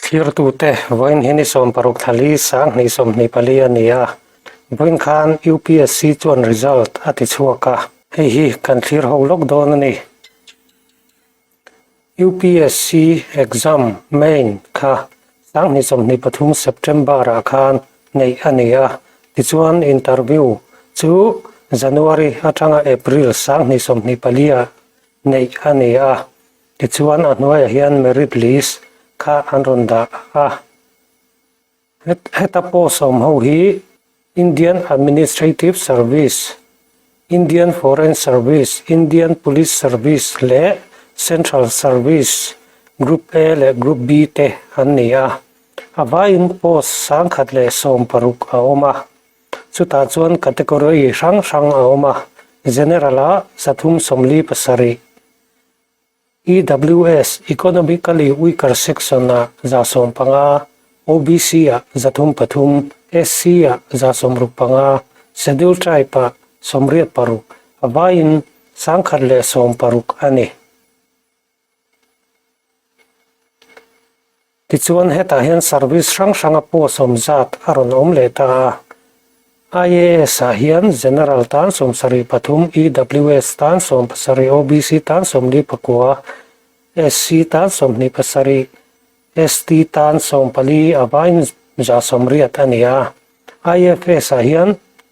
Thlirtute vawiin hi ni 60 thla li 20 24 a ni a, vawiin khan UPSC chuan result a ti chhuak a, hei hi kan thlir ho lawk dawn a ni. UPSC exam main kha 2023 September ah khan neih a ni a, tichuan interview chu January atanga April 2024 ah neih a ni a. Tichuan a hnuaiah hian merit list kha an rawn dah a. Heta post awm ho hi Indian Administrative Service, Indian Foreign Service, Indian Police Service leh Central Service Group A leh Group B te an ni a. A vaiin post 116 a awm a. Chutah chuan category hrang hrang a awm a, General-ah 347, EWS, Economically Weaker Section, ah 150, OBC ah 303, SC ah 65, Schedule Tribe ah 86, a vaiin 116 a ni. Tichuan hetah hian service hrang hranga post awm zat a rawn awm leh ta a. IAS ah hian General tan 73, EWS tan 17, OBC tan 49, SC tan 27, ST tan 14 a vaiin 180 a ni a. IFS ah hian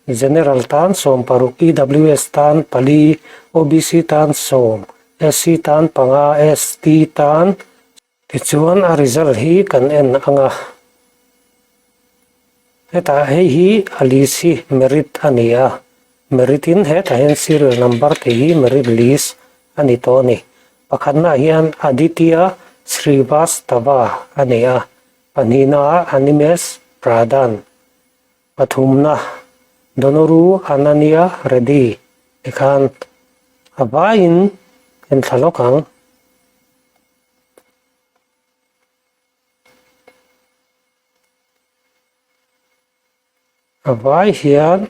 General tan 16, EWS tan 4, OBC tan 10, SC tan 5, ST tan Tichuan a result hi kan en ang a, hetah hei hi a list hi merit a ni a, merit in hetah hian serial number tih hi merit list a ni tawh a ni. Pakhatnaah hian Aditya Srivastava a ni a, pahnihnaah Animesh Pradhan, pathumna Donoru Ananya Reddy tikhan a vaiin en thla lawk ang. A vai hian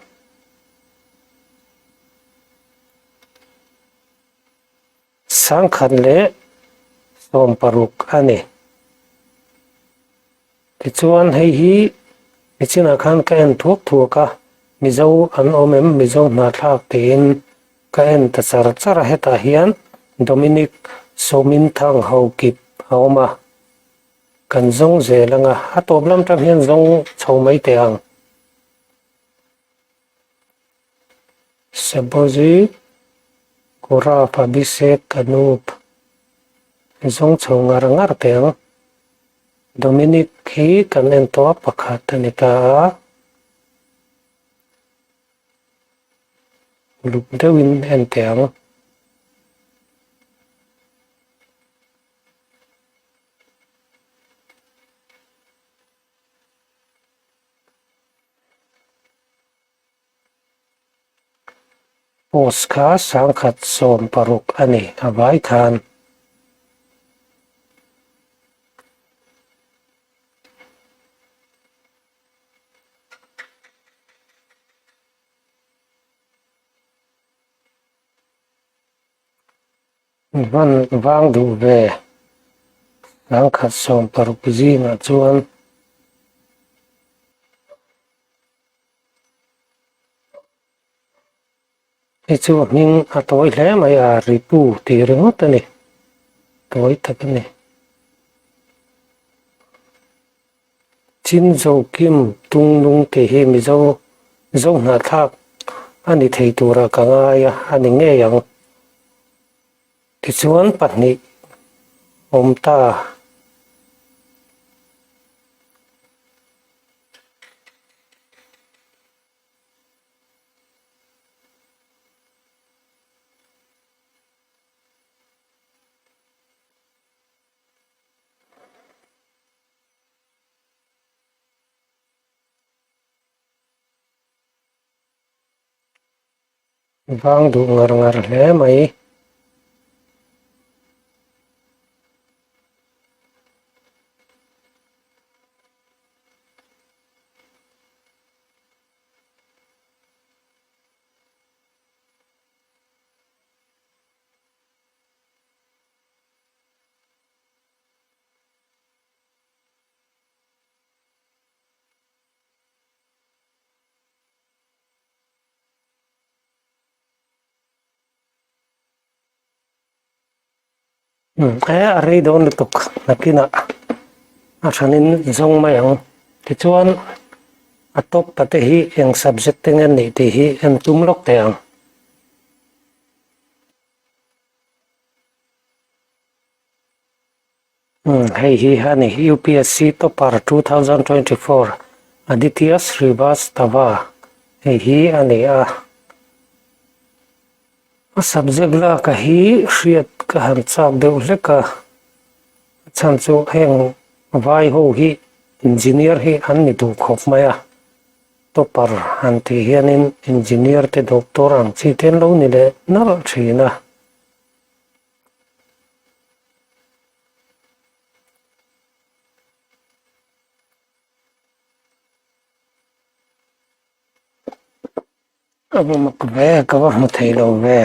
116 a ni. Tichuan hei hi nichinah khan ka en thuak thuak a, Mizo an awm em Mizo hnahthlak tiin Ka en ta char char a, hetah hian Dominic Sominthang Haokip a awm a, kan zawng zel ang a, a tawp lam tang hian zawng chho mai teh ang. Sebawzi Gaurav Abhishek Anup zawng chho ngar ngar teh ang. Dominic hi kan en tawh a, pakhat a ni ta a. Uluk deuhin en teh ang. Post kha 116 a ni a vai khan. Hman vang duh ve 116 zingah chuan hei chu a hming a tawi hle mai a ripu tih ringawt a ni tawi tak a ni. Chin Zo Kim Tung Nung tih hi Mizo Zo hnahthlak a ni thei tura ka ngai a, a ni ngei ang. Tichuan pahnih awm ta. Vang duh ngar ngar hle mai. Umm he a rei dawn lutuk nakinah a thanin zawng mai ang tichuan a top pate hi eng subject te nge nih tih hi en tum lawk teh ang. Umm hei hi a ni UPSC topper 2024 Aditya Srivastava hei hi a ni a. A subject lak a hi hriat ka han chak deuh hlek a, a chhan chu heng vai ho hi engineer hi an ni duh khawp mai a, topper han tih hianin engineer te doctor ang chi te an lo ni leh nalh thin a. A va mak ve, ka va hmu thei lo ve.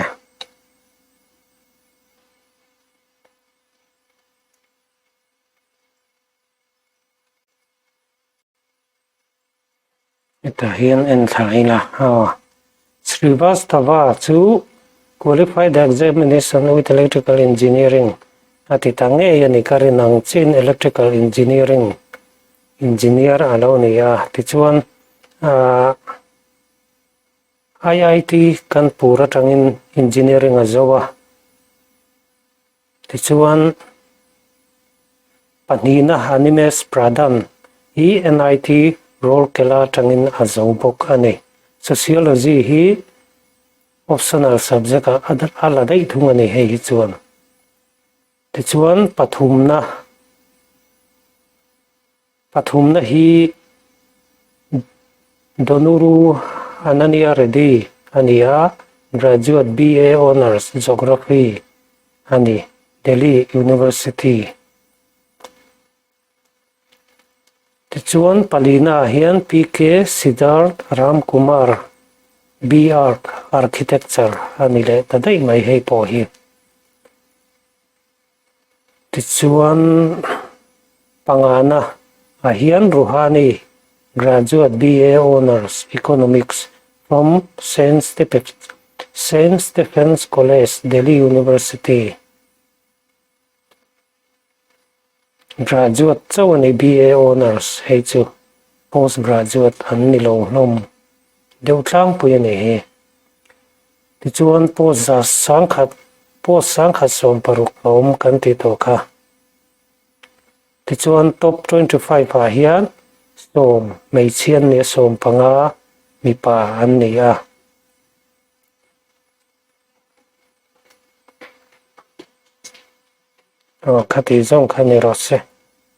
Hetah hian en thla ila aw. Srivastava chu Qualified Examination with Electrical Engineering a ti ta ngei a ni ka rin ang chin Electrical Engineering Engineer a lo ni a tichuan ahh IIT Kanpur atangin Engineering a zo a, tichuan pahnihna Animesh Pradhan hi NIT Rourkela atangin a zo bawk a ni. Sociology hi optional subject ah a la daih thung a ni hei hi chuan. Tichuan pathumna Pathumna hi Donuru Ananya Reddy a ni a, Graduate BA Honours Geography a ni, Delhi University. Tichuan palina ah hian PK Siddharth Ram Kumar, B-Arch Architecture a ni leh ta daih mai hei pawh hi. Tichuan, pangana ah hian Ruhani, Graduate BA Honours, Economics, from Saint Saint Stephen's College, Delhi University. Graduate chauh a ni BA Honours hei chu Post Graduate an ni lo hlawm deuh tlangpui a ni hi. Tichuan post za sangkhat post sangkhat 16 a awm kan tih tawh kha. Tichuan top 25 ah hian sawm hmeichhia an ni a 15 mipa an ni a. Aw khati zawng kha ni rawh se.